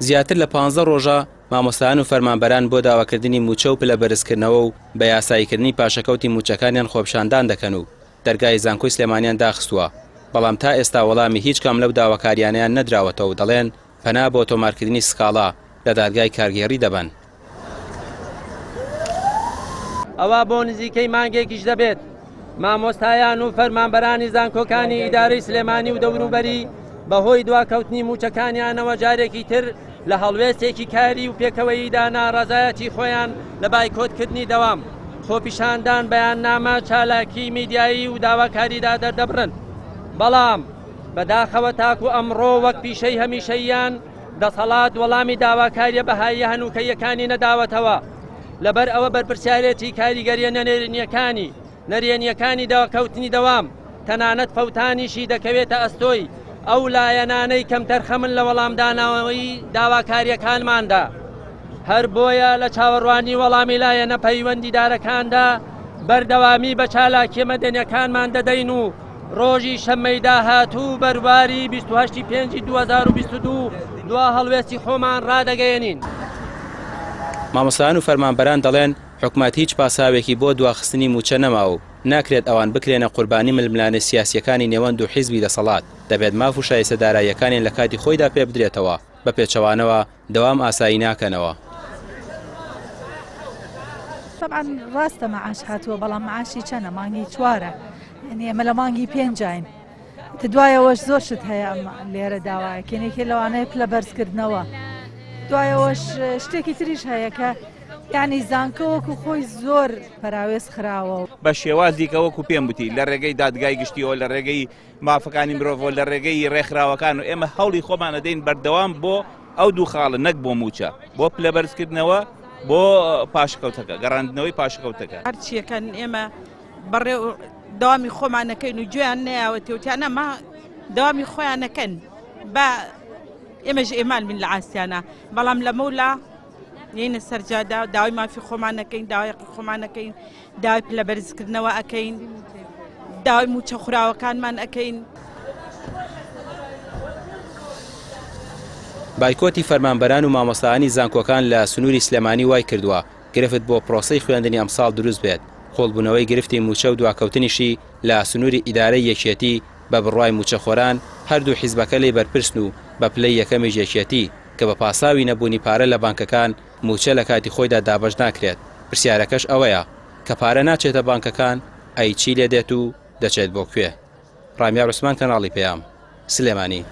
زیاتر لە پانزە ڕۆژە مامۆستایان و فەرمانبەران بۆ داواکردنی مووچە و پلە بەرزکردنەوە و بە یاساییکردنی پاشەکەوتی مووچەکانیان خۆپیشاندان دەکەن و دەرگای زانکۆی سلێمانیان داخستووە، بەڵام تا ئێستا وەڵامی هیچ کام لەو داواکارییانەیان نەدراوەتەوە و دەڵێن پەنا بۆ تۆمارکردنی سکاڵا لە دادگای کارگێڕی دەبەن. ئەوا بۆ نزیکەی مانگێکیش دەبێت مامۆستایان و فەرمانبەرانی زانکۆکانی ئیدارەی سلێمانی و دەوروبەری بەهۆی دواکەوتنی مووچەکانیانەوە جارێکی تر لە هەڵوێستێکی کاری و پێکەوەییدا ناڕەزایەتی خۆیان لە بایکۆتکردنی دەوام، خۆپیشاندان، بەیاننامە، چالاکیی میدیایی و داواکاریدا دەردەبڕن. بەڵام بەداخەوە تاکو ئەمڕۆ وەک پیشەی هەمیشەییان دەسەڵات وەڵامی داواکارییە بەهاییە هەنووکەییەکانی نەداوەتەوە، لەبەر ئەوە بەرپرسیارێتی کاریگەرییە نەرێنییەکانی نەرێنییەکانی دواکەوتنی دەوام، تەنانەت فەوتانیشی دەکەوێتە ئەستۆی ئەو لایەنانەی کەمتەرخەمن لە وەڵامدانەوەی داواکارییەکانماندا. هەر بۆیە لە چاوەڕوانی وەڵامی لایەنە پەیوەندیدارەکاندا بەردەوامی بە چالاکییە مەدەنییەکانمان دەدەین و ڕۆژی شەممەی داهاتوو بەرواری 28 ی پێنجی 2022 دوا هەڵوێستی خۆمان ڕادەگەیەنین. مامۆستایان و فەرمانبەران دەڵێن، حکومەت هیچ پاساوێکی بۆ دواخستنی مووچە نەماوە و ناکرێت ئەوان بکرێنە قوربانی ململانێ سیاسییەکانی نێوان دوو حیزبی دەسەڵات، دەبێت ماف و شایستە داراییەکانیان لە کاتی خۆیدا پێبدرێتەوە، بە پێچەوانەوە دەوام ئاسایی ناکەنەوە. تەبعەن ڕاستە مەعاش هاتووە بەڵام مەعاشی چەنە مانگی چوارە یعنی ئێمە لە مانگی پێنجاین تە دوایەوەش زۆر شت هەیە ئەم لێرە داوایەکەین یەکێ لەوانەیە پلە بەرزکردنەوە دوایەوەش شتێکی تریش هەیە کە یعنی زانکۆ وەکو خۆی زۆر پەراوێز خراوە. بە شێوازیکە وەکو پێم وتی لە ڕێگەی دادگای گشتیەوە لە ڕێگەی مافەکانی مرۆڤەوە لە ڕێگەی ڕێکخراوەکان و ئێمە هەوڵی خۆمان ئەدەین بەردەوام بۆ ئەو دوو خاڵە نەک بۆ مووچە بۆ پلەبەرزکردنەوە بۆ پاشەکەوتەکە گەڕاندنەوەی پاشەکەوتەکە. هەرچیەکەن ئێمە بەڕێ دەوامی خۆمانەکەین و گوێیان نەیاوەتێ وتیان ئەمە دەوامی خۆیانەکەن با ئێمەش ئێمان بین لە ئاستیانە بەڵام لەمەولا یینە سەرجادا داوای مافی خۆمان نەکەین داوای خۆمان نەکەین داوای پلە بەرزکردنەوە ئەەکەین داوای موچە خوراوەکانمان ئەەکەین. بایکۆتی فەرمانبەران و مامۆستایانی زانکۆکان لە سنووری سلێمانی وایکردووە گرفت بۆ پرۆسەی خوێندنی ئەمساڵ دروست بێت، قوڵبوونەوەی گرفتی مووچە و دواکەوتنیشی لە سنووری ئیدارەی یەکێتی بە بڕوای مووچەخۆران هەردوو حیزبەکە لێی بەرپرسن و بە پلەی یەکەمیش یەکێتی کە بە پاساوی نەبوونی پارە لە بانکەکان مووچە لە کاتی خۆیدا دابەش ناکرێت، پرسیارەکەش ئەوەیە کە پارە ناچێتە بانکەکان ئەی چی لێدێت و دەچێت بۆ کوێ؟ ڕامیار عوسمان کەناڵی پەیام، سلێمانی.